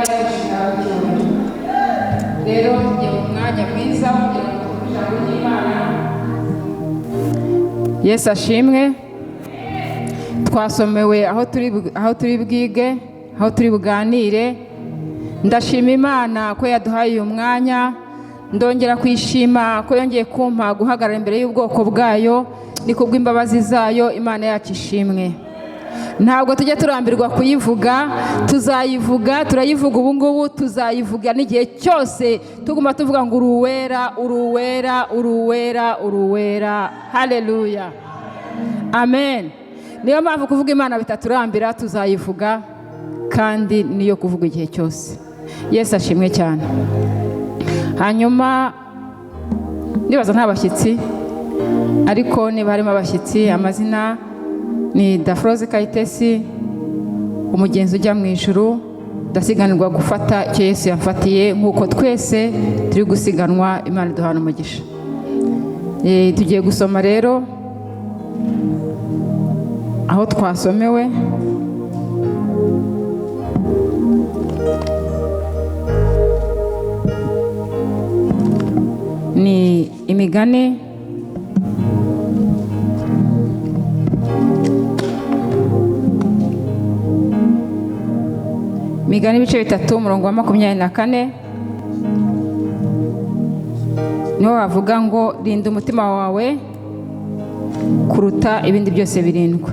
Yacu icyubahiro. Rero tugiye mu mwanya mwiza wo kugira ngo twumve ijambo ry'Imana. Yesu ashimwe. Twasomewe aho turi bwige, aho turi buganire. Ndashima Imana ko yaduhaye uyu mwanya. Ndongera kwishima ko yongeye kumpa guhagarara imbere y'ubwoko bwayo. Ni kubw'imbabazi zayo. Imana yacu ishimwe. Ntabwo tujya turambirwa kuyivuga, tuzayivuga, turayivuga ubu ngubu, tuzayivuga n'igihe cyose, tuguma tuvuga ngo: "Uri uwera, uri uwera, uri uwera, uri uwera." Haleluya, amen. Niyo mpamvu kuvuga Imana bitaturambira, tuzayivuga kandi niyo kuvuga igihe cyose. Yesu ashimwe cyane. Hanyuma ndibaza nta bashyitsi, ariko niba harimo abashyitsi, amazina ni Dafroze Kayitesi, umugenzi ujya mu ijuru. Ndasiganirwa gufata icyo Yesu yamfatiye nk'uko twese turi gusiganwa. Imana iduhana umugisha. Tugiye gusoma rero aho twasomewe. Ni Imigani Imigani ibice 3, umurongo wa 24, niho bavuga ngo: "Rinda umutima wawe kuruta ibindi byose birindwa."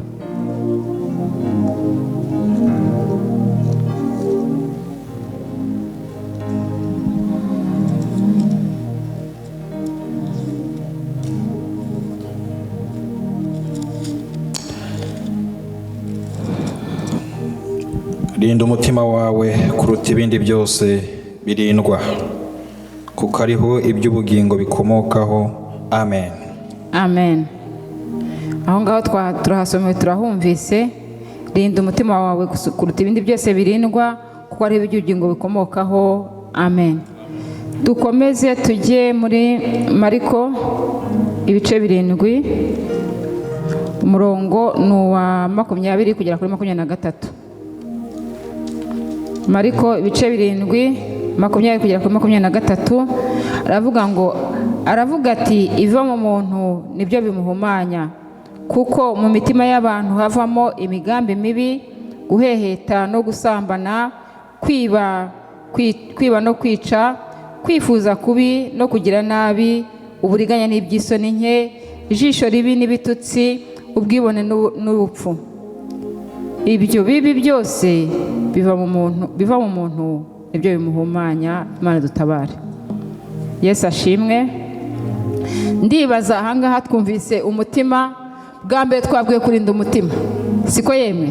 Rinda umutima wawe kuruta ibindi byose birindwa, kuko ariho iby'ubugingo bikomokaho. Amen. Amen. Aho ngaho turahasomewe, turahumvise. Rinda umutima wawe kuruta ibindi byose birindwa, kuko ariho iby'ubugingo bikomokaho. Amen. Dukomeze tujye muri Mariko ibice 7, umurongo ni uwa 20 kugera kuri 23. Mariko ibice 7, 20 kugera kuri 23, aravuga ngo, aravuga ati: "Ibiva mu muntu nibyo bimuhumanya, kuko mu mitima y'abantu havamo imigambi mibi, guheheta no gusambana, kwiba, kwiba no kwica, kwifuza kubi no kugira nabi, uburiganya n'iby'isoni nke, ijisho ribi n'ibitutsi, ubwibone n'ubupfu. Ibyo bibi byose biva mu muntu, biva mu muntu nibyo bimuhumanya." Imana dutabare. Yesu ashimwe. Ndibaza ahangaha twumvise umutima. Bwa mbere twabwiye kurinda umutima, siko yemwe?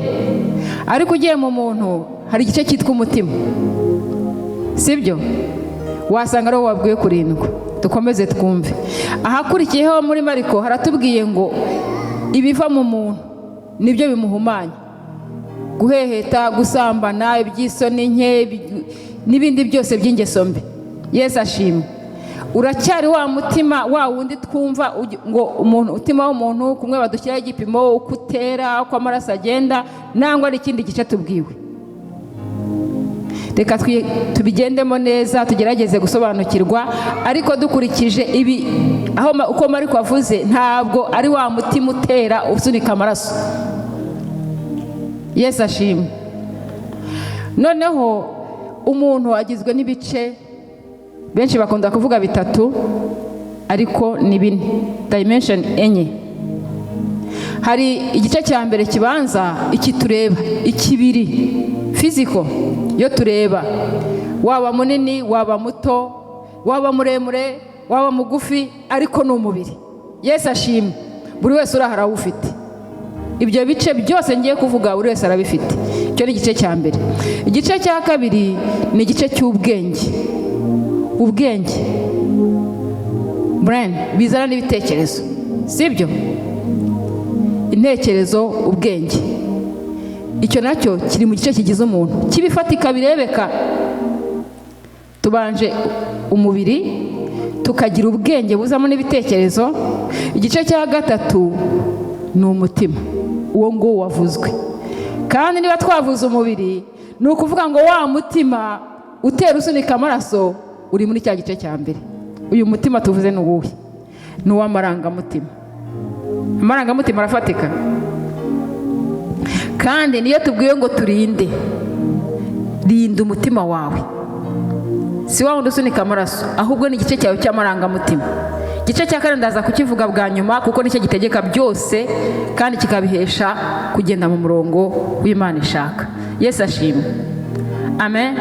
Ariko ugiye mu muntu hari igice cyitwa umutima, sibyo? Wasanga ariwo wabwiwe kurindwa. Dukomeze twumve ahakurikiyeho. Muri Mariko haratubwiye ngo ibiva mu muntu nibyo bimuhumanya: guheheta, gusambana, iby'isoni nke, n'ibindi byose by'ingeso mbi. Yesu ashimwe. Uracyari wa mutima wa wundi twumva ngo umuntu, umutima w'umuntu kumwe badushyiraho igipimo uko utera, uko amaraso agenda, nangwa ari ikindi gice tubwiwe? Reka tubigendemo neza, tugerageze gusobanukirwa, ariko dukurikije ibi aho uko Mariko avuze, ntabwo ari wa mutima utera usunika amaraso. Yesu ashimwe. Noneho umuntu agizwe n'ibice, benshi bakunda kuvuga bitatu, ariko ni bine, dimension enye. Hari igice cya mbere kibanza, iki tureba, ikibiri, physical, yo tureba, waba munini, waba muto, waba muremure, waba mugufi, ariko ni umubiri. Yesu ashimwe. Buri wese uri aha arawufite. Ibyo bice byose ngiye kuvuga, buri wese arabifite. Icyo ni igice cya mbere. Igice cya kabiri ni igice cy'ubwenge. Ubwenge, brain, bizana n'ibitekerezo, sibyo? Intekerezo, ubwenge, icyo nacyo kiri mu gice kigize umuntu kibifatika, birebeka. Tubanje umubiri, tukagira ubwenge buzamo n'ibitekerezo. Igice cya gatatu ni umutima, uwo nguwo wavuzwe. Kandi niba twavuze umubiri, ni ukuvuga ngo wa mutima Utera usunika amaraso uri muri cya gice cya mbere. Uyu mutima tuvuze ni uwuhe? Ni uw'amarangamutima. Amarangamutima arafatika, kandi niyo tubwiwe ngo turinde. Rinda umutima wawe, si wa wundi usunika amaraso, ahubwo ni igice cyawe cy'amarangamutima. Igice cya kane ndaza kukivuga bwa nyuma, kuko nicyo gitegeka byose kandi kikabihesha kugenda mu murongo w'Imana ishaka. Yesu ashimwe, amen.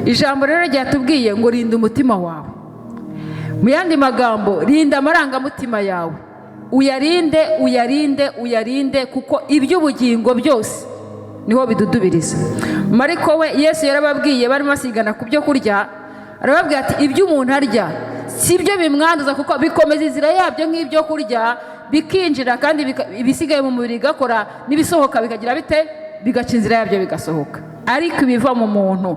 Ijambo rero ryatubwiye ngo rinda umutima wawe. Mu yandi magambo, rinda amarangamutima yawe, uyarinde, uyarinde, uyarinde, kuko iby'ubugingo byose niho bidudubiriza. Mariko we, Yesu yarababwiye, barimo basigana ku byo kurya, arababwira ati: "Ibyo umuntu arya si byo bimwanduza, kuko bikomeza inzira yabyo nk'ibyo kurya, bikinjira, kandi ibisigaye mu mubiri bigakora, n'ibisohoka bikagira bite? Bigaca inzira yabyo bigasohoka. Ariko ibiva mu muntu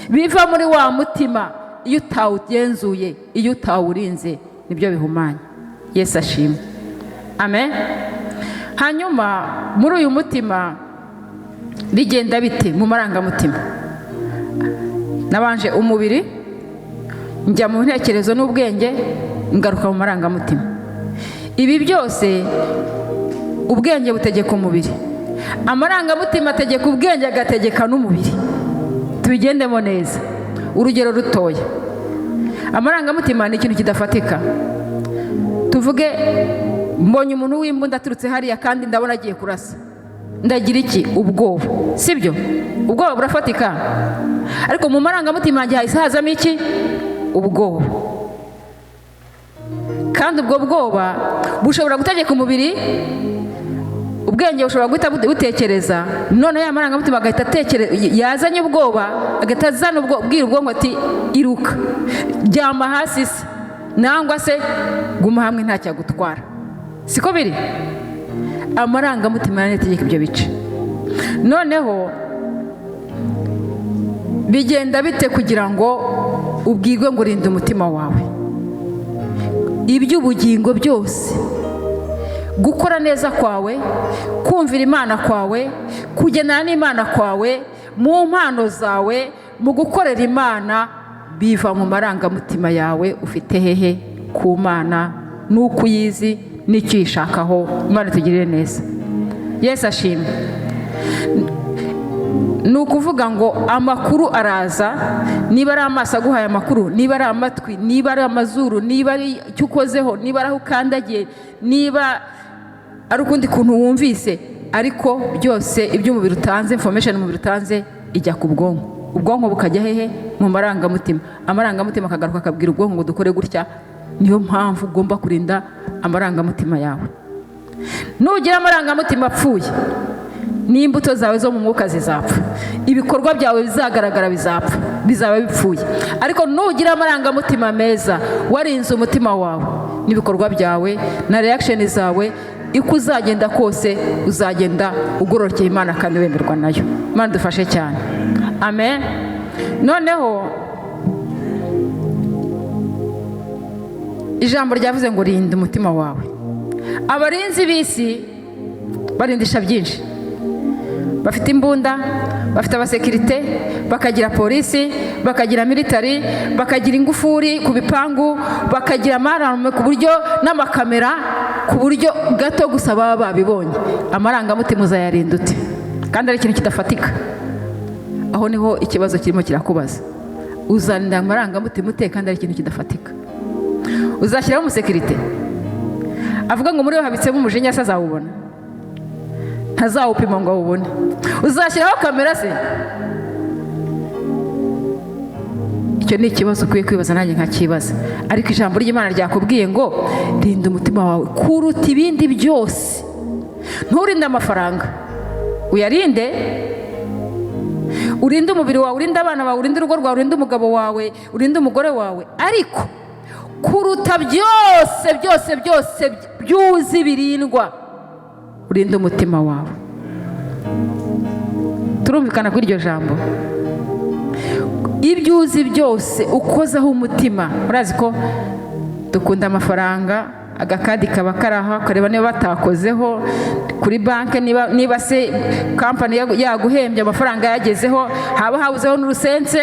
biva muri wa mutima, iyo utawugenzuye, iyo utawurinze, nibyo bihumanya." Yesu ashimwe, amen. Hanyuma muri uyu mutima bigenda bite mu marangamutima? Nabanje umubiri, njya mu ntekerezo n'ubwenge, ngaruka mu marangamutima. Ibi byose, ubwenge butegeka umubiri, amarangamutima ategeka ubwenge, agategeka n'umubiri. Tubigendemo neza. Urugero rutoya: amarangamutima ni ikintu kidafatika. Tuvuge mbonye umuntu w'imbunda aturutse hariya, kandi ndabona agiye kurasa, ndagira iki? Ubwoba, sibyo? Ubwoba burafatika, ariko mu marangamutima yanjye hahise hazamo iki? Ubwoba. Kandi ubwo bwoba bushobora gutegeka umubiri. Ubwenge bushobora guhita butekereza, noneho ya marangamutima agahita atekereza, yazanye ubwoba, agahita azana ubwira ubwonko ati: "Iruka, ryama hasi se, nangwa se guma hamwe ntacyagutwara." Siko biri? Amarangamutima yanategeka ibyo bice. Noneho bigenda bite kugira ngo ubwirwe ngo urinde umutima wawe? Iby'ubugingo byose, gukora neza kwawe, kumvira Imana kwawe, kugendana n'Imana kwawe, mu mpano zawe, mu gukorera Imana, biva mu marangamutima yawe ufite hehe ku Mana, n'uko uyizi n'icyo uyishakaho. Imana itugirire neza. Yesu ashimwe. Ni ukuvuga ngo amakuru araza, niba ari amaso aguhaye amakuru, niba ari amatwi, niba ari amazuru, niba ari icyo ukozeho, niba ari aho ukandagiye, niba ari ukundi kuntu wumvise, ariko byose ibyo umubiri utanze, information umubiri utanze ijya ku bwonko. Ubwonko bukajya hehe? Mu marangamutima. Amarangamutima akagaruka akabwira ubwonko ngo dukore gutya. Niyo mpamvu ugomba kurinda amarangamutima yawe. Nugira amarangamutima apfuye, n'imbuto zawe zo mu mwuka zizapfa, ibikorwa byawe bizagaragara bizapfa, bizaba bipfuye. Ariko nugira amarangamutima meza, warinze umutima wawe, n'ibikorwa byawe na reaction zawe, uko uzagenda kose uzagenda ugororokeye Imana kandi wemerwa nayo. Imana dufashe cyane, amen. Noneho ijambo ryavuze ngo rinda umutima wawe. Abarinzi b'isi barindisha byinshi: bafite imbunda, bafite abasekirite, bakagira polisi, bakagira military, bakagira ingufuri ku bipangu, bakagira ama alarm ku buryo n'amakamera, ku buryo gato gusa baba babibonye. Amarangamutima uzayarinda ute kandi ari ikintu kidafatika? Aho niho ikibazo kirimo kirakubaza. Uzarinda amarangamutima ute kandi ari ikintu kidafatika? Uzashyiraho umusekirite avuga ngo muri we habitsemo umujinya se, azawubona? Ntazawupima ngo awubone. Uzashyiraho kamera se? Icyo ni ikibazo ukwiye kwibaza, nanjye nkakibaza. Ariko ijambo ry'Imana ryakubwiye ngo rinda umutima wawe kuruta ibindi byose. Nturinde amafaranga, uyarinde, urinde umubiri wawe, urinde abana bawe, urinde urugo rwawe, urinde umugabo wawe, urinde umugore wawe, ariko kuruta byose, byose, byose byuzi birindwa, urinde umutima wawe. Turumvikana kuri iryo jambo? Ibyo uzi byose ukozeho umutima. Urazi ko dukunda amafaranga, Agakadi kaba kari aho, ukareba niba batakozeho kuri banki, niba se kampani yaguhembye amafaranga yagezeho, haba habuzeho n'urusense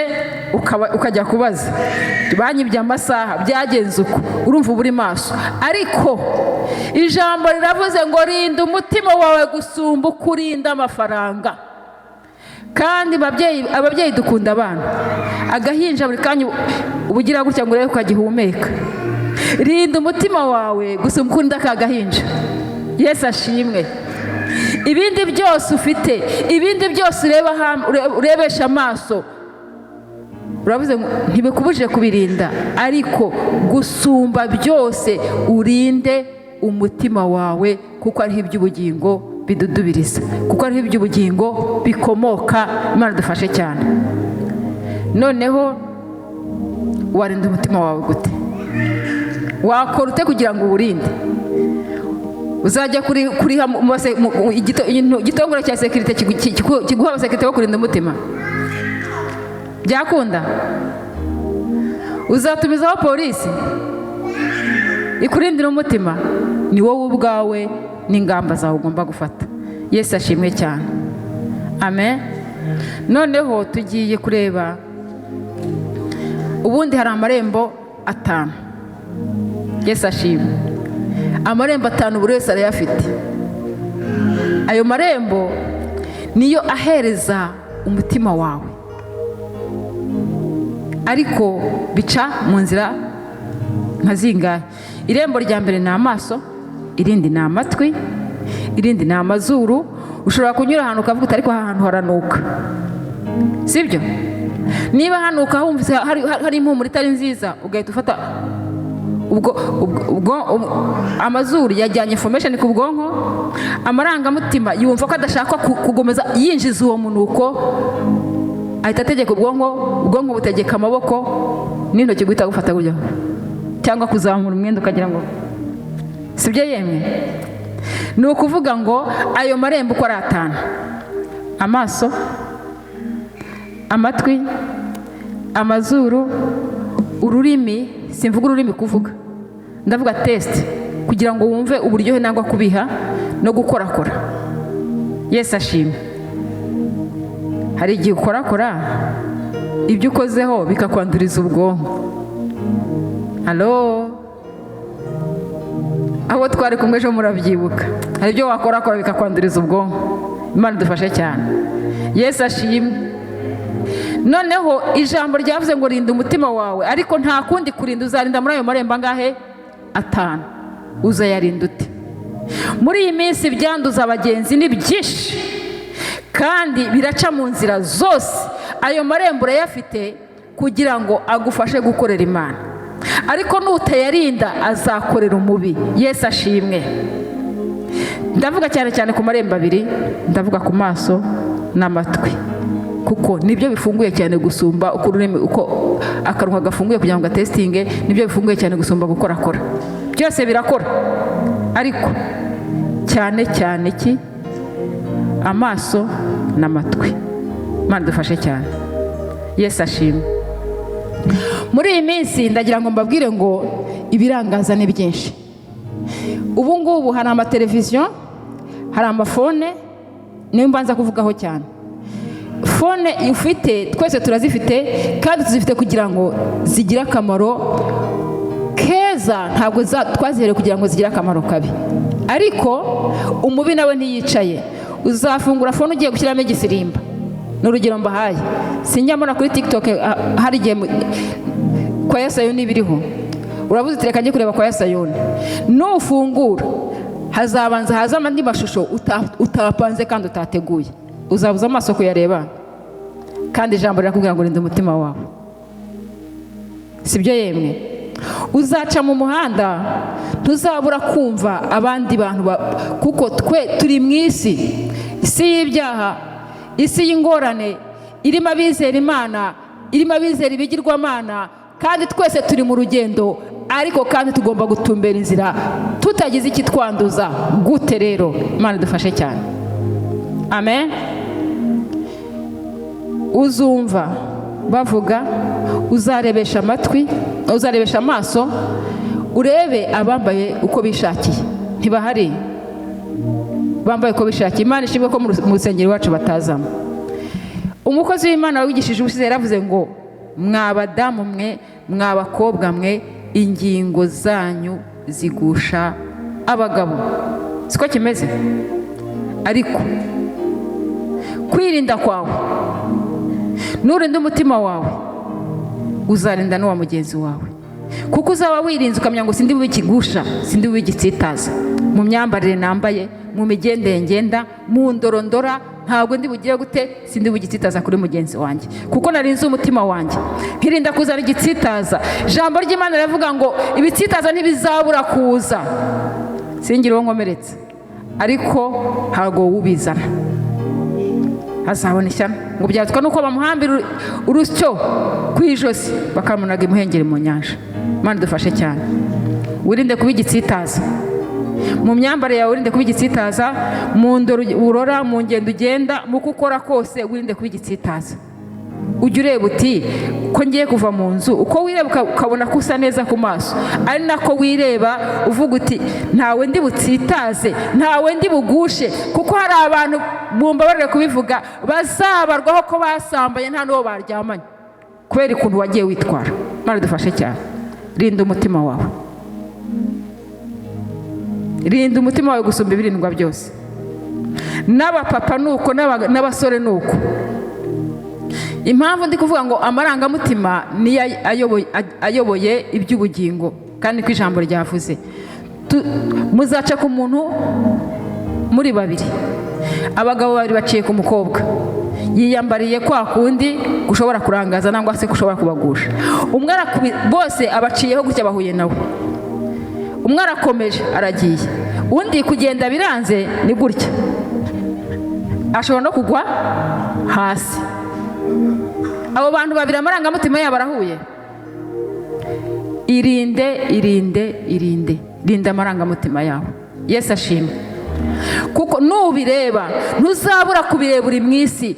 ukajya kubaza banyibye amasaha, byagenze uko. Urumva uba uri maso. Ariko ijambo riravuze ngo rinda umutima wawe gusumba uko urinda amafaranga. Kandi ababyeyi dukunda abana, agahinja buri kanya uba ugira gutya ngo urebe ko kagihumeka. Rinda umutima wawe gusumba uko urinda ka gahinja. Yesu ashimwe. Ibindi byose ufite, ibindi byose urebesha amaso, uravuze ngo ntibikubujije kubirinda, ariko gusumba byose urinde umutima wawe, kuko ariho iby'ubugingo bidudubiriza, kuko ariho iby'ubugingo bikomoka. Imana dufashe cyane. Noneho warinda umutima wawe gute? Wakora ute kugira ngo uwurinde? Uzajya kuriha igitongore cya sécurité kiguha abasekirite bo kurinda umutima? Byakunda? Uzatumizaho polisi ikurindira umutima? Ni wowe ubwawe n'ingamba zawe ugomba gufata. Yesu ashimwe cyane. Amen. Noneho tugiye kureba, ubundi hari amarembo atanu. Yesu ashimwe. Amarembo atanu buri wese arayafite. Ayo marembo niyo ahereza umutima wawe, ariko bica mu nzira nka zingahe? Irembo rya mbere ni amaso, irindi ni amatwi, irindi ni amazuru. Ushobora kunyura ahantu ukavuga uti: "Ariko aha hantu haranuka," sibyo? Niba hanuka, wumvise hari impumuro itari nziza, ugahita ufata ubwo amazuru yajyanye information ku bwonko, amarangamutima yumva ko adashaka kugomeza yinjiza uwo munuko, ahita ategeka ubwonko, ubwonko butegeka amaboko n'intoki guhita gufata gutya cyangwa kuzamura umwenda ukagira ngo sibyo. Yemwe, ni ukuvuga ngo ayo marembo uko ari atanu: amaso, amatwi, amazuru, ururimi. Simvuga ururimi kuvuga, ndavuga taste, kugira ngo wumve uburyohe nangwa kubiha no gukorakora. Yesu ashimwe. Hari igihe ukorakora, ibyo ukozeho bikakwanduriza ubwonko. Halo, abo twari kumwe ejo murabyibuka, hari ibyo wakorakora bikakwanduriza ubwonko. Imana idufashe cyane. Yesu ashimwe. Noneho ijambo ryavuze ngo rinda umutima wawe, ariko nta kundi kurinda, uzarinda muri ayo marembo angahe? Atanu. Uzayarinda ute? Muri iyi minsi byanduza abagenzi ni byinshi kandi biraca mu nzira zose. Ayo marembo urayafite kugira ngo agufashe gukorera Imana, ariko nutayarinda azakorera umubi. Yesu ashimwe. Ndavuga cyane cyane ku marembo abiri, ndavuga ku maso n'amatwi, kuko nibyo bifunguye cyane gusumba uko ururimi, uko akanwa gafunguye kugira ngo gatesitinge, nibyo bifunguye cyane gusumba gukorakora. Byose birakora, ariko cyane cyane ki? Amaso n'amatwi. Imana dufashe cyane. Yesu ashimwe. Muri iyi minsi ndagira ngo mbabwire ngo ibirangaza ni byinshi. Ubu ngubu hari amateleviziyo, hari amafone, niyo mbanza kuvugaho cyane. Phone ufite, twese turazifite, kandi tuzifite kugira ngo zigire akamaro keza. Ntabwo twazihereye kugira ngo zigire akamaro kabi, ariko umubi nawe ntiyicaye. Uzafungura phone ugiye gushyiramo igisirimba, ni urugero mbahaye. Sinjya mbona kuri TikTok, hari igihe kwa Yasayoni biriho, urabuze uti: "Reka njye kureba kwa Yasayoni." Nufungura hazabanza haza andi mashusho utapanze kandi utateguye, uzabuza amaso kuyareba. Kandi ijambo rirakubwira ngo rinda umutima wawe, sibyo? Yemwe, uzaca mu muhanda ntuzabura kumva abandi bantu, kuko twe turi mu isi, isi y'ibyaha, isi y'ingorane, irimo abizera Imana, irimo abizera ibigirwamana, kandi twese turi mu rugendo, ariko kandi tugomba gutumbera inzira tutagize ikitwanduza. Gute rero? Imana idufashe cyane. Amen. Uzumva bavuga, uzarebesha amatwi, uzarebesha amaso. Urebe abambaye uko bishakiye, ntibahari bambaye uko bishakiye. Imana ishimwe ko mu rusengero iwacu batazamo. Umukozi w'Imana wigishije ubushize yaravuze ngo mwa badamu mwe, mwa bakobwa mwe, ingingo zanyu zigusha abagabo. Siko kimeze? Ariko kwirinda kwawe, nurinda umutima wawe, uzarinda n'uwa mugenzi wawe, kuko uzaba wirinze ukamenya ngo sindi bube ikigusha, sindi bube igitsitaza mu myambarire nambaye, mu migendere ngenda, mu ndorondora, ntabwo ndi bugire gute, sindi bube igitsitaza kuri mugenzi wanjye, kuko narinze umutima wanjye, nkirinda kuzana igitsitaza. Ijambo ry'Imana riravuga ngo ibitsitaza ntibizabura kuza, singire uwo nkomeretse, ariko ntabwo ubizana azabona ishyano. Ngo byatwa nuko bamuhambira urusyo ku ijosi, bakamunaga imuhengeri mu nyanja. Imana idufashe cyane. Wirinde kuba igitsitaza mu myambarire yawe, wirinde kuba igitsitaza mu ndoro urora, mu ngendo ugenda, mu uko ukora kose, wirinde kuba igitsitaza. Ujya ureba uti ko ngiye kuva mu nzu, uko wireba ukabona ko usa neza ku maso, ari nako wireba uvuga uti ntawe ndi butsitaze, ntawe ndi bugushe, kuko hari abantu, mumbabarire kubivuga, bazabarwaho ko basambanye nta n'uwo baryamanye, kubera ukuntu wagiye witwara. Imana idufashe cyane. Rinda umutima wawe, rinda umutima wawe gusumba ibirindwa byose. N'abapapa ni uko, n'abasore ni uko. Impamvu ndi kuvuga ngo amarangamutima niyo ayoboye iby'ubugingo, kandi ko ijambo ryavuze muzaca ku muntu muri babiri. Abagabo babiri baciye ku mukobwa, yiyambariye kwa kundi gushobora kurangaza nangwa se gushobora kubagusha. Umwe bose abaciyeho gutya, bahuye nawe. Umwe arakomeje aragiye, undi kugenda biranze ni gutya, ashobora no kugwa hasi. Abo bantu babiri amarangamutima yabo arahuye. Irinde, irinde, irinde, rinda amarangamutima yawe. Yesu ashimwe. Kuko nubireba ntuzabura kubireba uri mu isi.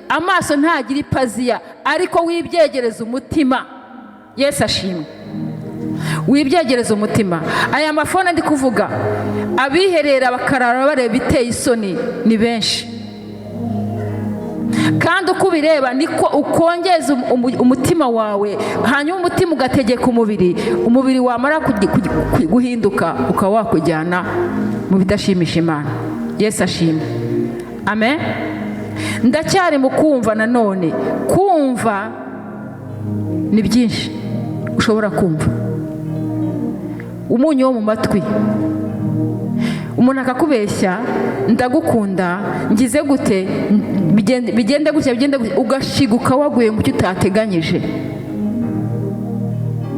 Amaso ntagira ipaziya, ariko wibyegereza umutima. Yesu ashimwe. Wibyegereza umutima. Aya mafone ndi kuvuga, abiherera bakarara bareba iteye isoni ni benshi. Kandi uko ubireba niko ukongeza umutima wawe, hanyuma umutima ugategeka umubiri, umubiri wamara guhinduka ukaba wakujyana mu bidashimisha Imana. Yesu ashimwe. Amen. Ndacyari mu kumva nanone. Kumva ni byinshi ushobora kumva. Umunyu wo mu matwi, umuntu akakubeshya, ndagukunda, ngize gute, bigende gutya, bigende gutya, ugashiguka waguye mu cyo utateganyije.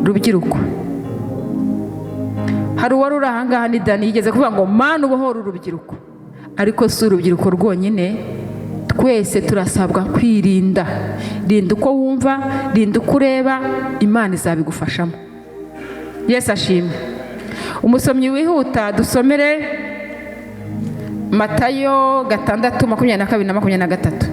Rubyiruko, hari uwari uri ahangaha ni Dani, yigeze kuvuga ngo Mana ubohora urubyiruko. Ariko si urubyiruko rwonyine, twese turasabwa kwirinda. Rinda uko wumva, rinda uko ureba, Imana izabigufashamo. Yesu ashimwe. Umusomyi wihuta dusomere Matayo 6:22 na 23.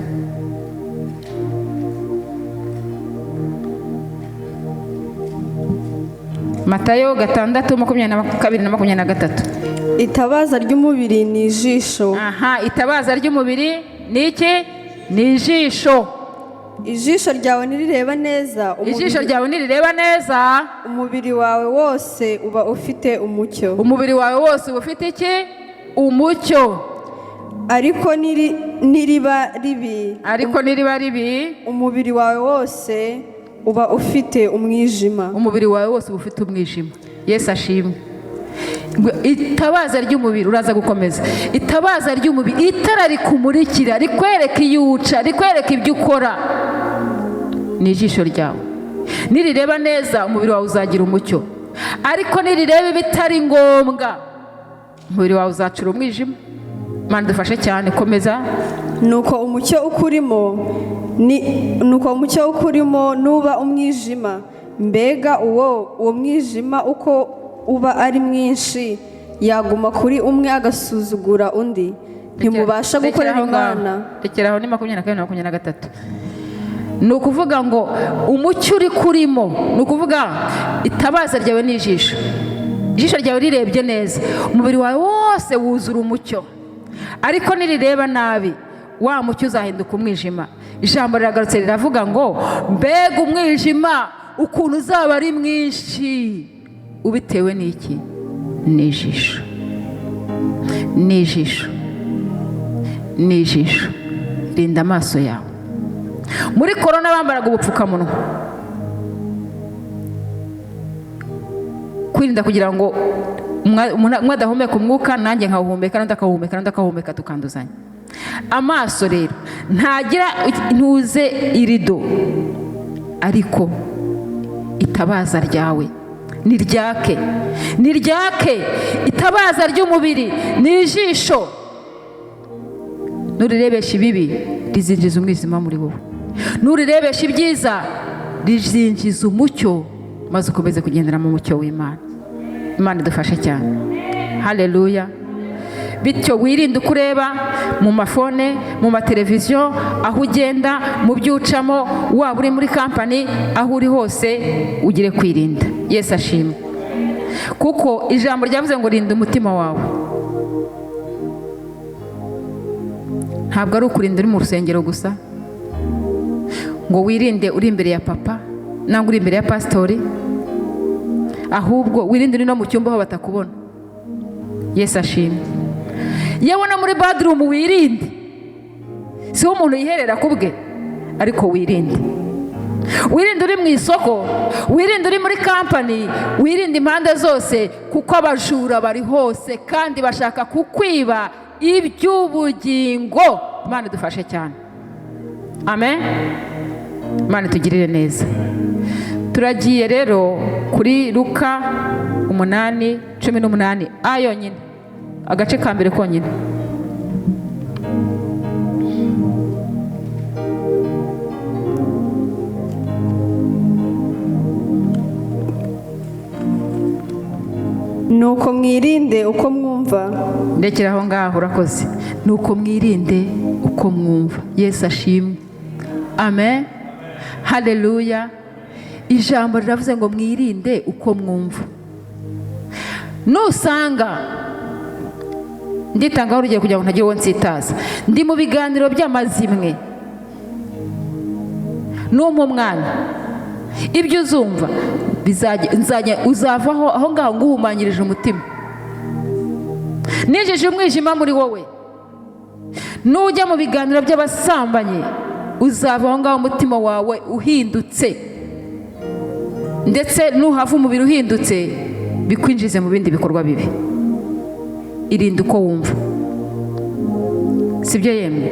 Matayo 6:22 na 23. Itabaza ry'umubiri ni ijisho. Aha, itabaza ry'umubiri ni iki? Ni ijisho. Ijisho ryawe nirireba neza, ijisho ryawe nirireba neza, umubiri wawe wose uba ufite umucyo. Umubiri wawe wose uba ufite iki? Umucyo. Ariko niriba ribi, ariko niriba ribi, umubiri wawe wose uba ufite umwijima. Umubiri wawe wose uba ufite umwijima. Yesu ashimwe. Itabaza ry'umubiri, uraza gukomeza. Itabaza ry'umubiri, itara rikumurikira, rikwereka iyo uca, rikwereka ibyo ukora, ni ijisho ryawe. Nirireba neza umubiri wawe uzagira umucyo, ariko nirireba ibitari ngombwa umubiri wawe uzacura umwijima. Imana idufashe cyane. Komeza. Nuko umucyo ukurimo ni nuko umucyo ukurimo nuba umwijima, mbega uwo mwijima uko uba ari mwinshi, yaguma kuri umwe agasuzugura undi, ntimubasha gukorera Imana. Rekera aho, ni 22 na 23. Ni ukuvuga ngo umucyo uri kurimo, ni ukuvuga itabaza ryawe ni ijisho. Ijisho ryawe rirebye neza, umubiri wawe wose wuzura umucyo, ariko nirireba nabi, wa mucyo uzahinduka umwijima. Ijambo riragarutse riravuga ngo mbega umwijima ukuntu uzaba ari mwinshi, ubitewe n'iki? N'ijisho, n'ijisho, n'ijisho. Rinda amaso yawe. Muri korona bambaraga ubupfukamunwa kwirinda kugira ngo umwe adahumeka umwuka, nanjye nkawuhumeka, n'undi akawuhumeka, n'undi akawuhumeka, tukanduzanya. Amaso rero ntagira ntuze irido, ariko itabaza ryawe ni ryake, ni ryake. Itabaza ry'umubiri ni ijisho. Nurirebesha ibibi rizinjiza umwijima muri wowe, nurirebesha ibyiza rizinjiza umucyo, maze ukomeze kugendera mu mucyo w'Imana. Imana idufashe cyane. Haleluya. Bityo wirinde uko ureba mu mafone, mu mateleviziyo, aho ugenda, mu byo ucamo, waba uri muri kampani, aho uri hose ugire kwirinda. Yesu ashimwe. Kuko ijambo ryavuze ngo rinda umutima wawe. Ntabwo ari ukurinda uri mu rusengero gusa, ngo wirinde uri imbere ya papa nangwa uri imbere ya pasitori, ahubwo wirinde uri no mu cyumba aho batakubona. Yesu ashimwe. Yewe no muri bathroom wirinde, si wo umuntu yiherera ku bwe, ariko wirinde. Wirinde uri mu isoko, wirinde uri muri kampani, wirinde impande zose, kuko abajura bari hose kandi bashaka kukwiba iby'ubugingo. Imana idufashe cyane. Amen. Imana itugirire neza. Turagiye rero kuri Luka 8:18 a yonyine, agace ka mbere konyine. Nuko mwirinde uko mwumva. Ndekera aho ngaho, urakoze. Nuko mwirinde uko mwumva. Yesu ashimwe. Amen. Haleluya. Ijambo riravuze ngo mwirinde uko mwumva. Nusanga nditangaho urugero kugira ngo ntagira uwo nsitaza, ndi mu biganiro by'amazimwe, numpa umwanya, ibyo uzumva uzavaho aho ngaho nguhumanyirije umutima, ninjije umwijima muri wowe. Nujya mu biganiro by'abasambanyi, uzava aho ngaho umutima wawe uhindutse, ndetse nuhava umubiri uhindutse, bikwinjize mu bindi bikorwa bibi. Irinde uko wumva, sibyo yemwe?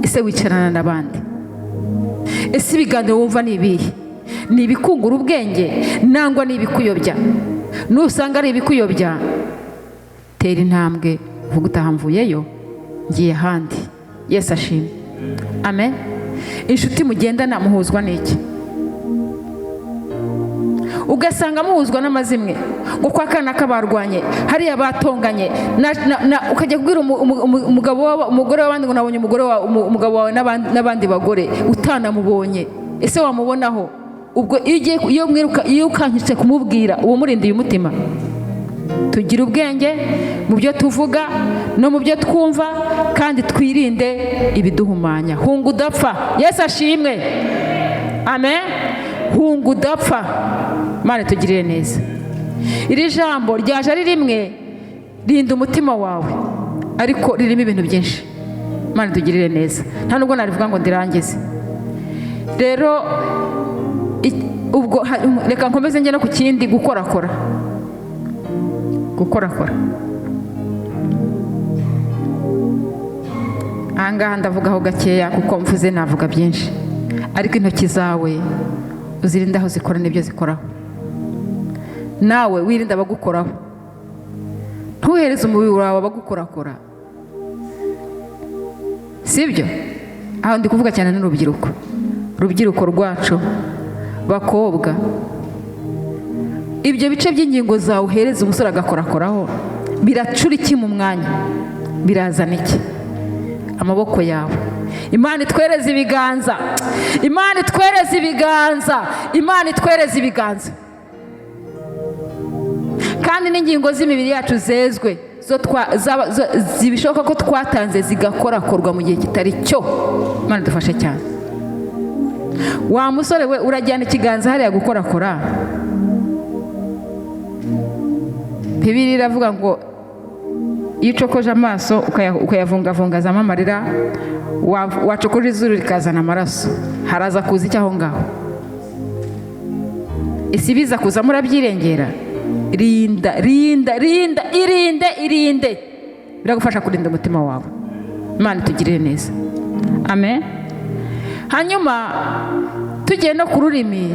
Ese wicarana n'abandi? Ese ibiganiro wumva ni ibihe? Ni ibikungura ubwenge nangwa ni ibikuyobya? Nusanga ari ibikuyobya, tera intambwe uvuge utaha mvuyeyo ngiye ahandi. Yesu ashimwe. Amen. Inshuti mugendana muhuzwa n'iki? Ugasanga muhuzwa n'amazimwe, ngo kwa kana kabarwanye, hariya batonganye, ukajya kubwira umugore w'abandi ngo nabonye umugabo wawe n'abandi bagore utanamubonye. Ese wamubonaho? Ubwo iyo mwiruka, iyo ukankitse kumubwira, uwo murindiye umutima. Tugira ubwenge mu byo tuvuga no mu byo twumva, kandi twirinde ibiduhumanya. Hunga udapfa. Yesu ashimwe. Amen. Hunga udapfa. Imana itugirire neza. Iri jambo ryaje ari rimwe, rinda umutima wawe, ariko ririmo ibintu byinshi. Imana itugirire neza. Nta nubwo narivuga ngo ndirangize. Rero ubwo reka nkomeze njye no ku kindi, gukorakora. Gukorakora. Aha ngaha ndavugaho gakeya kuko mvuze navuga byinshi, ariko intoki zawe uzirinde aho zikora n'ibyo zikoraho, nawe wirinde abagukoraho. Ntuhereze umubiri wawe abagukorakora, sibyo? Aho ndi kuvuga cyane n'urubyiruko, urubyiruko rwacu, bakobwa, ibyo bice by'ingingo zawe uhereza umusore agakorakoraho biracura iki mu mwanya? Birazana iki? Amaboko yawe. Imana itwereze ibiganza, Imana itwereze ibiganza, Imana itwereze ibiganza. Kandi n'ingingo z'imibiri yacu zezwe zibishoboka ko twatanze zigakorakorwa mu gihe kitari cyo. Imana idufashe cyane. Wa musore we, urajyana ikiganza hariya gukorakora. Bibiliya iravuga ngo iyo ucokoje amaso ukayavungavungazamo amarira, wacokoje izuru rikazana amaraso, haraza kuza icyo aho ngaho. Isi biza kuza murabyirengera. Rinda, rinda, rinda, irinde, irinde. Biragufasha kurinda umutima wawe. Imana itugirire neza. Amen. Hanyuma tugiye no ku rurimi,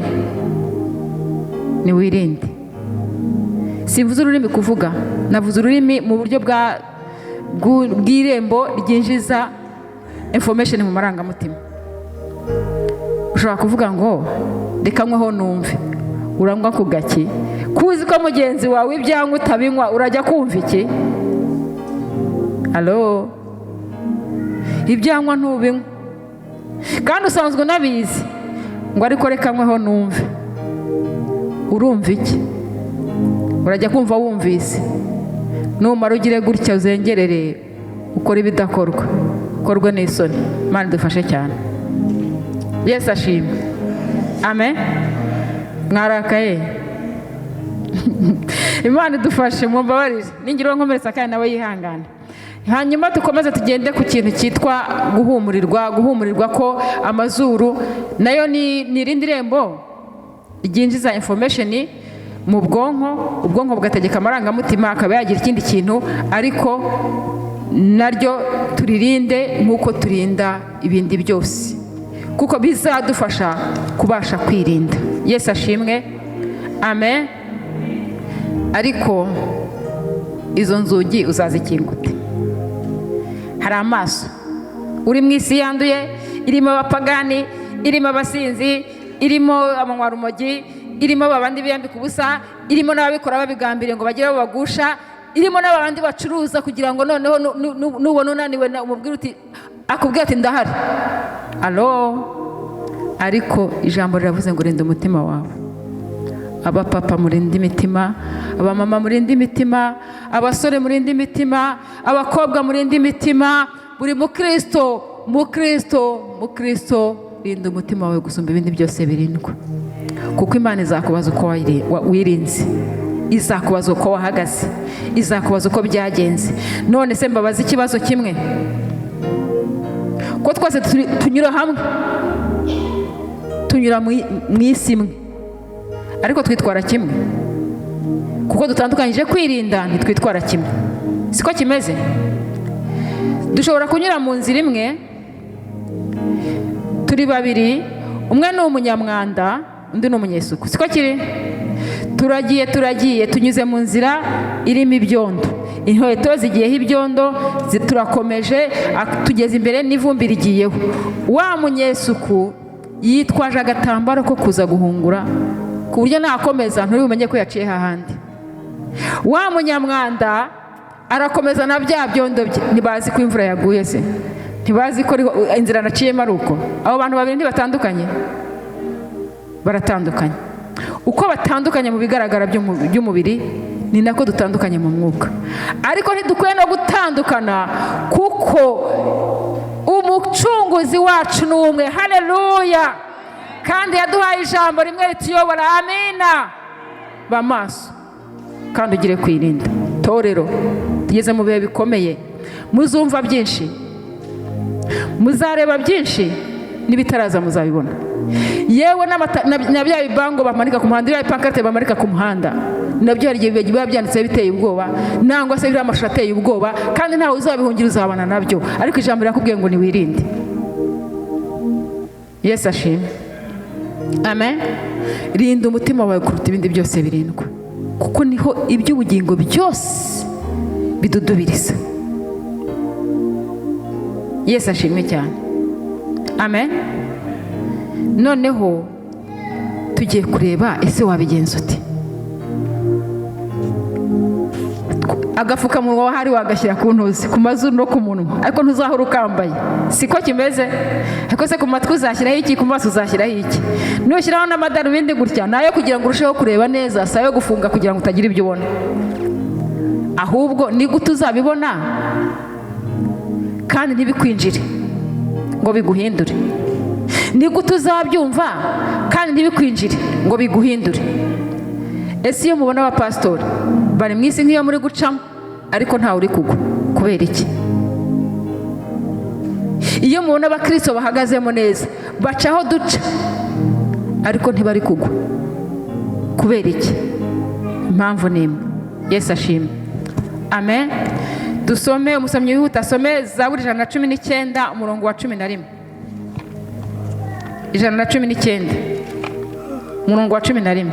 ni wirinde. Simvuze ururimi kuvuga, navuze ururimi mu buryo bw'irembo ryinjiza information mu marangamutima. Ushobora kuvuga ngo reka nyweho numve, uranywa ku gaki? Kuzi ko mugenzi wawe ibyanywa utabinywa, urajya kumva iki? Alo, ibyanywa ntubinywa kandi usanzwe unabizi, ngo ariko reka nyweho numve, urumva iki? Urajya kumva wumvise. Numara ugire gutya uzengerere, ukore ibidakorwa, ukorwe n'isoni. Imana idufashe cyane. Yesu ashimwe. Amen. Mwarakaye? Imana idufashe, mumbabarire ningira uwo nkomeretsa kandi nawe yihangane. Hanyuma dukomeze tugende ku kintu cyitwa guhumurirwa. Guhumurirwa ko amazuru nayo ni irindi rembo ryinjiza information mu bwonko, ubwonko bugategeka amarangamutima akaba yagira ikindi kintu, ariko naryo turirinde nk'uko turinda ibindi byose, kuko bizadufasha kubasha kwirinda. Yesu ashimwe. Amen. Ariko izo nzugi uzazikingute. Hari amaso. Uri mu isi yanduye, irimo abapagani, irimo abasinzi, irimo abanywarumogi, irimo babandi biyambika ubusa, irimo n'ababikora babigambiriye ngo bagire abo bagusha, irimo n'abandi bacuruza kugira ngo noneho nubona unaniwe umubwire uti, akubwira ati ndahari. Alo, ariko ijambo riravuze ngo rinda umutima wawe. Abapapa murinde imitima, abamama murinde imitima, abasore murinde imitima, abakobwa murinde imitima, buri mukristo, mukristo, mukristo, rinda umutima wawe gusumba ibindi byose birindwa, kuko Imana izakubaza uko wirinze, izakubaza uko wahagaze, izakubaza uko byagenze. None se mbabaza ikibazo kimwe, ko twese tunyura hamwe, tunyura mu isi imwe, ariko twitwara kimwe? Kuko dutandukanyije kwirinda, ntitwitwara kimwe. Siko kimeze? Dushobora kunyura mu nzira imwe turi babiri, umwe ni umunyamwanda, undi ni umunyesuku. Siko kiri? Turagiye, turagiye, tunyuze mu nzira irimo ibyondo, inkweto zigiyeho ibyondo, turakomeje, tugeze imbere n'ivumbi rigiyeho. Wa munyesuku yitwaje agatambaro ko kuza guhungura, ku buryo nakomeza nturi bumenye ko yaciye hahandi. Wa munyamwanda arakomeza na bya byondo bye, ntibazi ko imvura yaguye se, ntibazi ko inzira naciyemo ari uko. Abo bantu babiri ntibatandukanye? Baratandukanye. Uko batandukanye mu bigaragara by'umubiri, ni nako dutandukanye mu mwuka. Ariko ntidukwiye no gutandukana, kuko umucunguzi wacu ni umwe. Haleluya! Kandi yaduhaye ijambo rimwe rituyobora. Amina. Ba maso kandi ugire kwirinda. Torero, tugeze mu bihe bikomeye, muzumva byinshi, muzareba byinshi, n'ibitaraza muzabibona. Yewe na bya bibango bamanika ku muhanda, bya pankarite bamanika ku muhanda, nabyo hari igihe biba byanditseho biteye ubwoba, nangwa se biriya amashusho ateye ubwoba, kandi ntawe uzabihungira, uzabana nabyo. Ariko ijambo rirakubwiye ngo niwirinde. Yesu ashimwe. Amen. Rinda umutima wawe kuruta ibindi byose birindwa, kuko niho iby'ubugingo byose bidudubiriza. Yesu ashimwe cyane. Amen. Noneho tugiye kureba ese wabigenza ute. Agapfukamunwa wahari wagashyira ku ntuzi, ku mazuru no ku munwa, ariko ntuzahora ukambaye, siko kimeze? Ariko se ku matwi uzashyiraho iki? Ku maso uzashyiraho iki? Nushyiraho n'amadarubindi gutya, ni ayo kugira ngo urusheho kureba neza, si ayo gufunga kugira ngo utagira ibyo ubona. Ahubwo ni gute uzabibona kandi ntibikwinjire ngo biguhindure? Ni gute uzabyumva kandi ntibikwinjire ngo biguhindure? Ese iyo mubona abapasitori bari mu isi nk'iyo muri gucamo, ariko ntawe uri kugwa, kubera iki? Iyo mubona abakristo bahagazemo neza, baca aho duca, ariko ntibari kugwa, kubera iki? Impamvu ni imwe. Yesu ashimwe, amen. Dusome, umusomyi wihuta asome Zaburi 119, umurongo wa 11. 119, umurongo wa 11.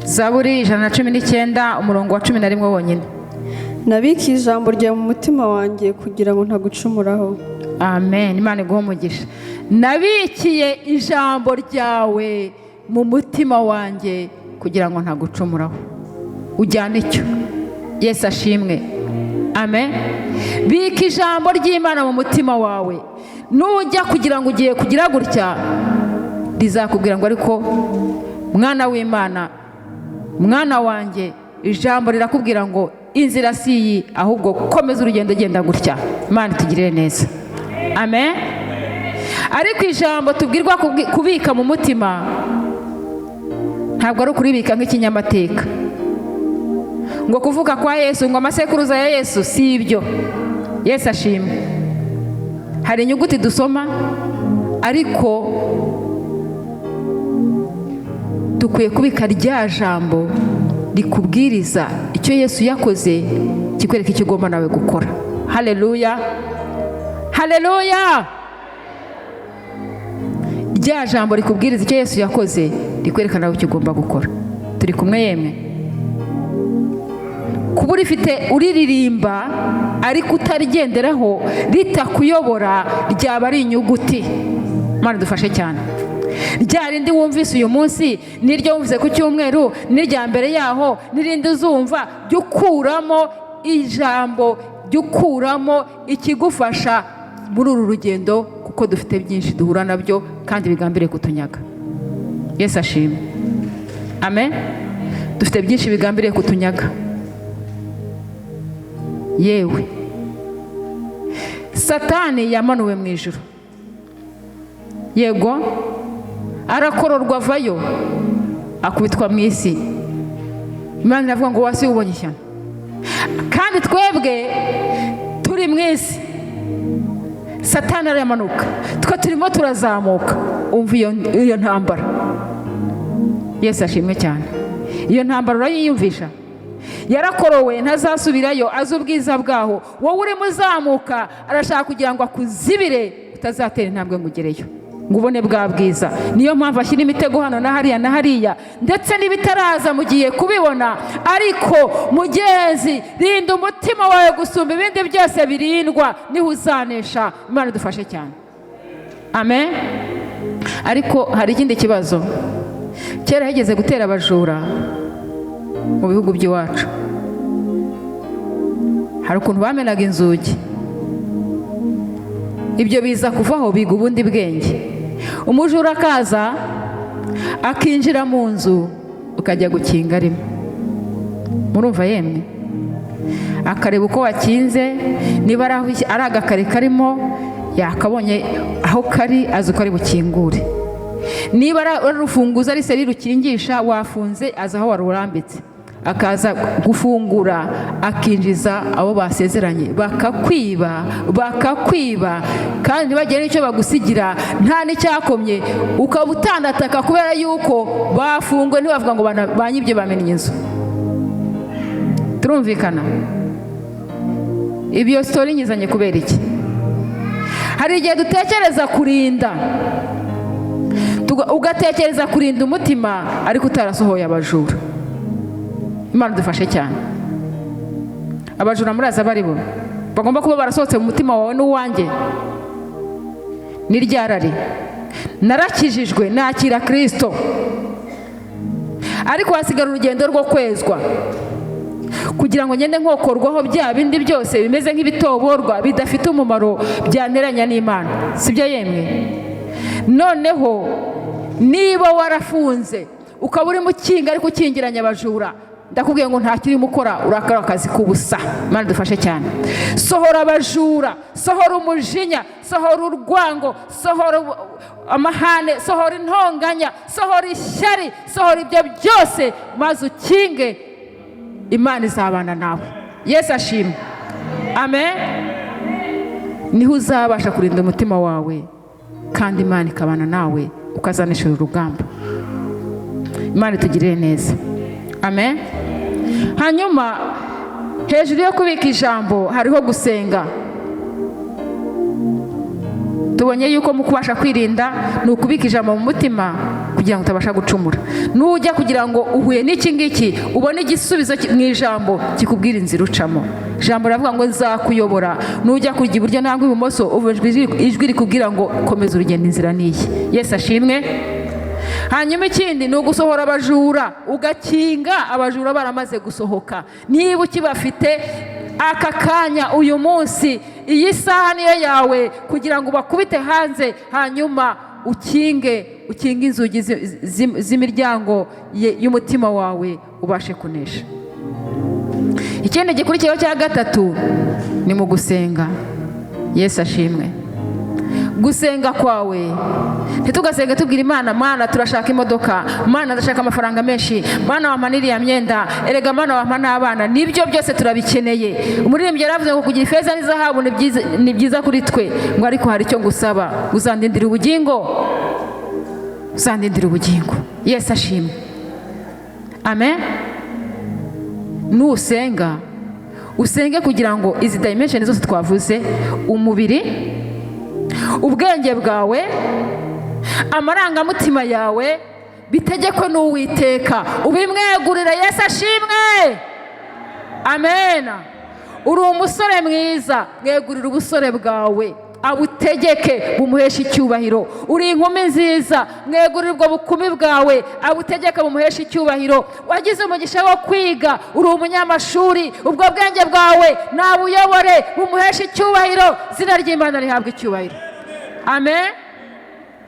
Zaburi 119, umurongo wa 11 wonyine. Nabikiye ijambo ryawe mu mutima wanjye kugira ngo ntagucumuraho. Amen. Imana iguhe umugisha. Nabikiye ijambo ryawe mu mutima wanjye kugira ngo ntagucumuraho. Ujyane icyo. Yesu ashimwe, amen. Bika ijambo ry'Imana mu mutima wawe. Nujya kugira ngo ugiye kugira gutya, rizakubwira ngo ariko mwana w'Imana, mwana wanjye, ijambo rirakubwira ngo inzira si iyi, ahubwo komeza urugendo genda gutya. Imana itugirire neza, amen. Ariko ijambo tubwirwa kubika mu mutima ntabwo ari ukuribika nk'ikinyamateka, ngo kuvuka kwa Yesu, ngo amasekuruza ya Yesu, si ibyo. Yesu ashimwe. Hari inyuguti dusoma, ariko dukwiye kubika rya jambo rikubwiriza icyo Yesu yakoze, kikwereka icyo ugomba nawe gukora. Haleluya, haleluya. Rya jambo rikubwiriza icyo Yesu yakoze, rikwereka nawe icyo ugomba gukora. Turi kumwe yemwe? Kuba urifite uriririmba ariko utarigenderaho, ritakuyobora, ryaba ari inyuguti. Imana idufashe cyane. Rya rindi wumvise uyu munsi, n'iryo wumvise ku cyumweru, n'irya mbere yaho, n'irindi uzumva, jya ukuramo ijambo, jya ukuramo ikigufasha muri uru rugendo, kuko dufite byinshi duhura nabyo kandi bigambiriye kutunyaga. Yesu ashimwe, amen. Dufite byinshi bigambiriye kutunyaga. Yewe, Satani yamanuwe mu ijuru, yego, arakororwa avayo, akubitwa mu isi. Imana iravuga ngo wasi ubonye ishyano. Kandi twebwe turi mu isi, Satani aramanuka, twe turimo turazamuka. Umva iyo ntambara. Yesu ashimwe cyane. Iyo ntambara urayiyumvisha? Yarakorowe, ntazasubirayo, azi ubwiza bwaho. Wowe urimo uzamuka, arashaka kugira ngo akuzibire utazatera intambwe ngo ugereyo, ngo ubone bwa bwiza. Niyo mpamvu ashyira imitego hano na hariya na hariya, ndetse n'ibitaraza mugiye kubibona. Ariko mugenzi, rinda umutima wawe gusumba ibindi byose birindwa, niho uzanesha. Imana idufashe cyane, amen. Ariko hari ikindi kibazo. Kera higeze gutera abajura mu bihugu by'iwacu, hari ukuntu bamenaga inzugi. Ibyo biza kuvaho, biga ubundi bwenge. Umujura akaza akinjira mu nzu, ukajya gukinga arimo. Murumva yemwe? Akareba uko wakinze, niba ari agakari karimo, yakabonye aho kari, azi uko ari bukingure. Niba ari urufunguzo, ari seri rukingisha, wafunze, azi aho warurambitse, akaza gufungura, akinjiza abo basezeranye, bakakwiba, bakakwiba, kandi ntibagire n'icyo bagusigira, nta n'icyakomye, ukaba utandataka kubera yuko bafunguwe, ntibavuga ngo banyibye, bamennye inzu. Turumvikana? Ibyo sitori nyizanye kubera iki? Hari igihe dutekereza kurinda, ugatekereza kurinda umutima, ariko utarasohoye abajura. Imana idufashe cyane. Abajura muraza bari bo bagomba kuba barasohotse mu mutima wawe n'uwanjye. Ni ryarari narakijijwe, nakira Kirisito, ariko hasigara urugendo rwo kwezwa kugira ngo ngende nkokorwaho bya bindi byose bimeze nk'ibitoborwa bidafite umumaro byanteranya n'Imana, sibyo yemwe? Noneho niba warafunze ukaba urimo ukinga ariko ukingiranya abajura, ndakubwiye ngo nta kirimo ukora, urakora akazi k'ubusa. Imana dufashe cyane. Sohora abajura, sohora umujinya, sohora urwango, sohora amahane, sohora intonganya, sohora ishyari, sohora ibyo byose, maze ukinge, Imana izabana nawe. Yesu ashimwe, amen. Niho uzabasha kurinda umutima wawe kandi Imana ikabana nawe, ukazanishura urugamba. Imana itugirire neza, amen. Hanyuma hejuru yo kubika ijambo hariho gusenga. Tubonye yuko mu kubasha kwirinda ni ukubika ijambo mu mutima kugira ngo utabasha gucumura. Nujya kugira ngo uhuye n'iki ngiki, ubone igisubizo mu ijambo kikubwira inzira ucamo. Ijambo riravuga ngo nzakuyobora, nujya kujya iburyo nangwa ibumoso, uva ijwi rikubwira ngo komeza urugendo, inzira niyi. Yesu ashimwe. Hanyuma ikindi ni ugusohora abajura, ugakinga abajura baramaze gusohoka. Niba ukibafite aka kanya, uyu munsi, iyi saha niyo yawe kugira ngo ubakubite hanze, hanyuma ukinge inzugi z'imiryango y'umutima wawe, ubashe kunesha. Ikindi gikurikiyeho cya gatatu ni mu gusenga. Yesu ashimwe. Gusenga kwawe, ntitugasenge tubwira Imana, Mana turashaka imodoka, Mana ndashaka amafaranga menshi, Mana wampa n'iriya myenda, erega Mana wampa n'abana. Nibyo byose turabikeneye. Umuririmbyi yaravuze ngo kugira ifeza n'izahabu ni byiza kuri twe, ngo ariko hari icyo ngusaba, uzandindira ubugingo, uzandindira ubugingo. Yesu ashimwe, amen. Nusenga usenge kugira ngo izi dimension zose twavuze, umubiri, ubwenge bwawe, amarangamutima yawe, bitegekwe n'Uwiteka, ubimwegurire. Yesu ashimwe, amen. Uri umusore mwiza, mwegurire ubusore bwawe, abutegeke bumuheshe icyubahiro. Uri inkumi nziza, mwegurire ubwo bukumi bwawe, abutegeke bumuheshe icyubahiro. Wagize umugisha wo kwiga, uri umunyamashuri, ubwo bwenge bwawe nabuyobore bumuheshe icyubahiro. Izina ry'Imana rihabwa icyubahiro, amen.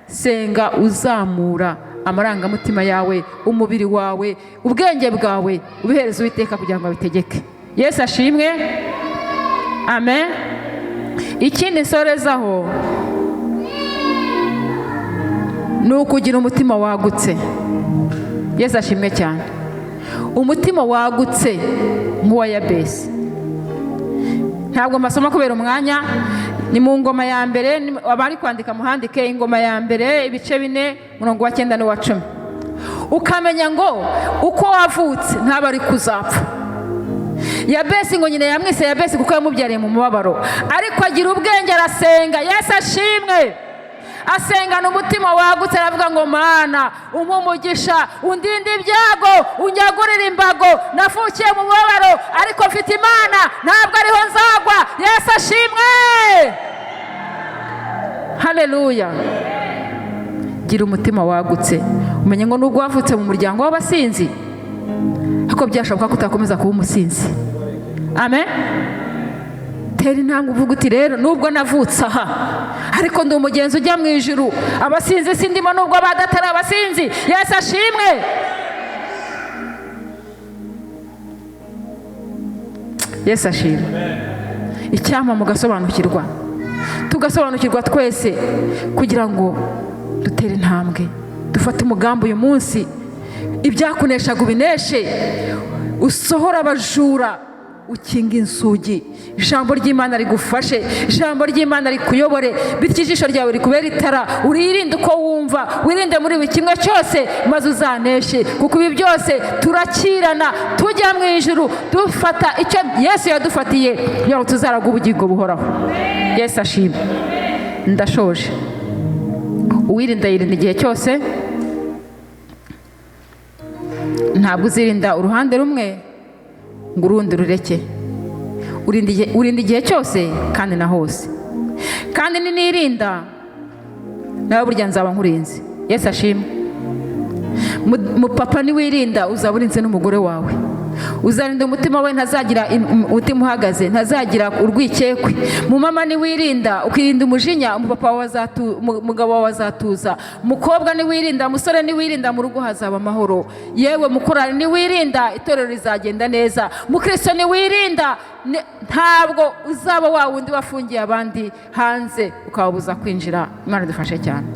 Senga uzamura amarangamutima yawe, umubiri wawe, ubwenge bwawe, ubihereze Uwiteka kugira ngo abitegeke. Yesu ashimwe, amen. Ikindi nsorezaho ni ukugira umutima wagutse. Yesu ashimwe cyane. Umutima wagutse nk'uwa Yabesi. Ntabwo mbasoma kubera umwanya, ni mu ngoma ya mbere, abari kwandika muhandike ingoma ya mbere ibice 4 umurongo wa 9 n'uwa 10. Ukamenya ngo uko wavutse ntaba ari kuzapfa. Yabesi ngo nyina yamwise Yabesi kuko yamubyariye mu mubabaro, ariko agira ubwenge arasenga. Yesu ashimwe. Asengana umutima wagutse, aravuga ngo Mana umpe umugisha, undinde ibyago, unyagurire imbago, navukiye mu mubabaro ariko mfite Imana, ntabwo ariho nzagwa. Yesu ashimwe, haleluya. Gira umutima wagutse, umenye ngo nubwo wavutse mu muryango w'abasinzi, ariko byashoboka ko utakomeza kuba umusinzi. Amen. Tera intambwe uvuga uti rero nubwo navutse aha, ariko ndi umugenzi ujya mu ijuru, abasinzi sindimo nubwo badatari abasinzi. Yesu ashimwe. Yesu ashimwe. Icyampa mugasobanukirwa, tugasobanukirwa twese kugira ngo dutere intambwe, dufate umugambi uyu munsi, ibyakuneshaga ubineshe, usohora abajura, ukinga inzugi, ijambo ry'Imana rigufashe, ijambo ry'Imana rikuyobore, bityo ijisho ryawe rikubere itara, uririnde uko wumva, wirinde muri buri kimwe cyose, maze uzaneshe. Kuko ibi byose turakirana tujya mu ijuru, dufata icyo Yesu yadufatiye kugira ngo tuzaragwe ubugingo buhoraho. Yesu ashimwe. Ndashoje. Uwirinda yirinda igihe cyose, ntabwo uzirinda uruhande rumwe ngo urundi rureke. Urinda igihe cyose kandi na hose. Kandi nirinda Nawe burya nzaba nkurinze. Yesu ashimwe. Mupapa, niwirinda uzaba urinze n'umugore wawe. Uzarinda umutima we, ntazagira umutima uhagaze, ntazagira urwikekwe. Mu mama, niwirinda ukirinda umujinya, umupapa wawe umugabo wawe azatuza. Mukobwa, niwirinda, musore, niwirinda, mu rugo hazaba amahoro. Yewe mukorari, niwirinda, itorero rizagenda neza. Mukristo, niwirinda, ntabwo uzaba wa wundi wafungiye abandi hanze ukababuza kwinjira. Imana idufashe cyane.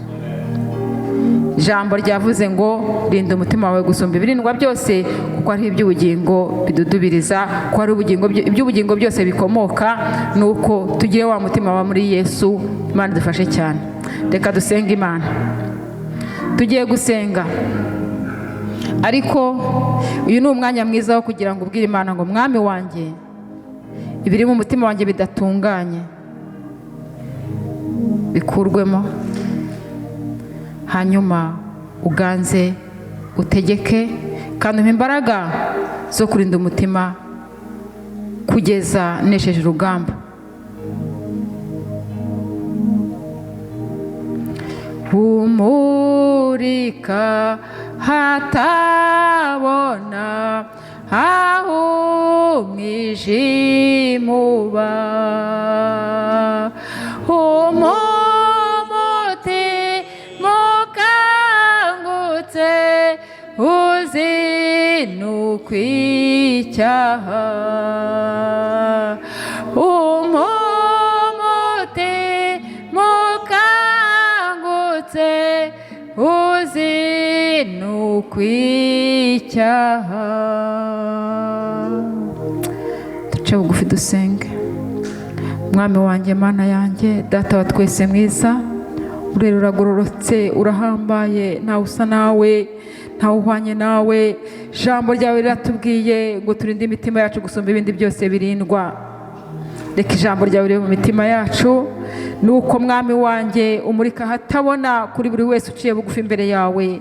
Ijambo ryavuze ngo rinda umutima wawe gusumba ibirindwa byose, kuko ari iby'ubugingo bidudubiriza, ko ari ubugingo iby'ubugingo byose bikomoka. Nuko tugire wa mutima wa muri Yesu. Imana idufashe cyane. Reka dusenge Imana. Tugiye gusenga, ariko uyu ni umwanya mwiza wo kugira ngo ubwire Imana ngo: "Mwami wanjye, ibiri mu mutima wanjye bidatunganye bikurwemo, hanyuma uganze, utegeke, kandi umpe imbaraga zo kurinda umutima kugeza nesheje urugamba." Umurika hatabona, aho umwijima uba, umutima ukangutse uzinukwa icyaha, umutima ukangutse uzinukwa icyaha. Duce bugufi dusenge. Mwami wanjye, Mana yanjye, Data wa twese mwiza, urera, uragororotse, urahambaye, ntawe usa nawe, ntawe uhwanye nawe. Ijambo ryawe riratubwiye ngo turinde imitima yacu gusumba ibindi byose birindwa. Reka ijambo ryawe riri mu mitima yacu. Nuko Mwami wanjye, umurika ahatabona kuri buri wese uciye bugufi imbere yawe.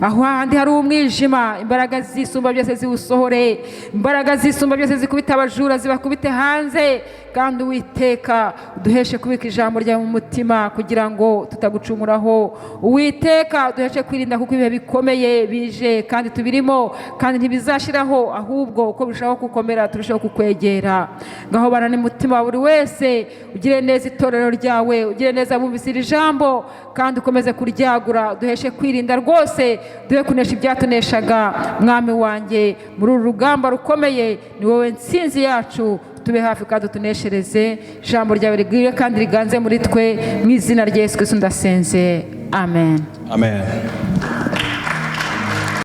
Aho handi hari umwijima, imbaraga zisumba byose ziwusohore, imbaraga zisumba byose zikubita abajura zibakubite hanze. Kandi Uwiteka, uduheshe kubika ijambo ryawe mu mutima kugira ngo tutagucumuraho. Uwiteka, uduheshe kwirinda, kuko ibihe bikomeye bije kandi tubirimo, kandi ntibizashiraho, ahubwo uko birushaho gukomera turushaho kukwegera. Ngaho bana n'umutima wa buri wese, ugire neza itorero ryawe, ugire neza bumvise iri jambo, kandi ukomeze kuryagura. Duheshe kwirinda rwose, duhe kunesha ibyatuneshaga. Mwami wanjye, muri uru rugamba rukomeye ni wowe nsinzi yacu. Tube hafi kandi utuneshereze. Ijambo ryawe rigwire kandi riganze muri twe. Mu izina rya Yesu Kristo ndasenze, amen. Amen.